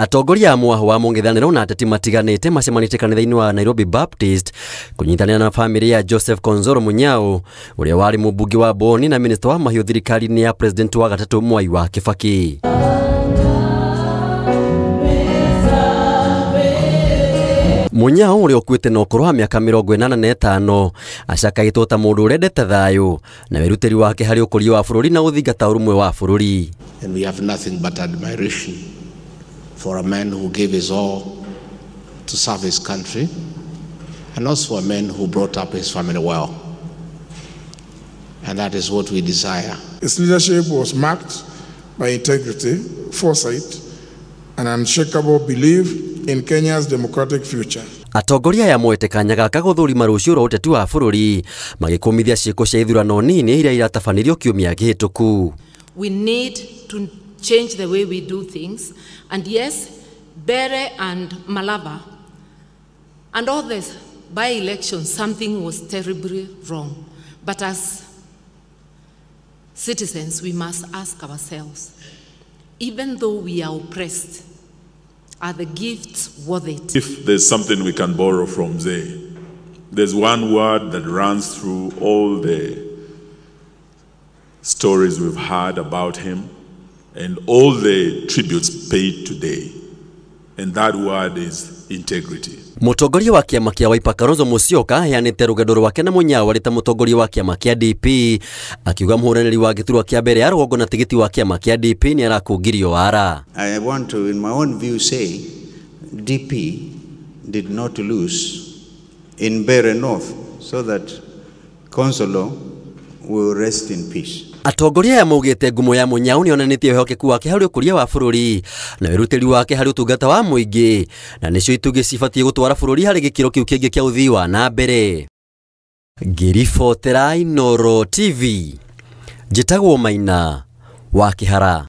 Atongoria a mwaho wa mũng'ethanĩro na ateti matiganĩte macemanĩtie kanitha-inĩ wa Nairobi Baptist kũnyitanĩra na bamĩrĩ ya Joseph Konzoro Munyao ũrĩa warĩ mũmbunge wa Boni na minista wa mahiũ thirikari-inĩ ya president wa gatatũ Mwai wa Kibaki. Munyao ũrĩa ũkuĩte na ũkũrũ wa mĩaka 85 acakaĩtwo ta mũndũ ũrendete thayũ na wĩrutĩri wake harĩ ũkũria wa bũrũri na gũthingata ũrũmwe wa bũrũri. And we have nothing but admiration for a man who gave his all to serve his country, and also a man who brought up his family well. And that is what we desire. His leadership was marked by integrity, foresight, and unshakable belief in Kenya's democratic future. Atongoria aya moete kanya gaka gũthũrima rũciũ rwa ũteti wa bũrũri magĩkũmithia ciĩko cia ithurano nini iria iratabanirio kiumia kĩhĩtũku. We need to change the way we do things, and yes, Bere and Malava and others by election, something was terribly wrong. But as citizens, we must ask ourselves, even though we are oppressed, are the gifts worth it? If there's something we can borrow from Zay, there's one word that runs through all the stories we've heard about him and all the tributes paid today, and that word is integrity. Mũtongoria wa kĩama kĩa Wiper Kalonzo Musyoka aheanĩte rũgendo rwake na Munyao arĩ ta mũtongoria wa kĩama kĩa DP, akiuga mũhũranĩri wa gĩturwa kĩa mbere ya rũgongo na tigiti wa kĩama kĩa DP nĩ arakũngirio wara. I want to, in my own view, say DP did not lose in Mbeere North so that Konzolo will rest in peace. Atongoria aya maugĩte ngumo ya Munyao nĩyonanĩtie wĩhokeku wake harĩ ũkũria wa bũrũri na wĩrutĩri wake harĩ ũtungata wa mũingĩ, na nĩcio itugĩ cibatiĩ gũtwara bũrũri harĩ gĩkĩro kĩu kĩngĩ kĩa ũthii wa na mbere. Ngĩribotera Inooro TV, njĩtagwo Maina wa Kĩhara.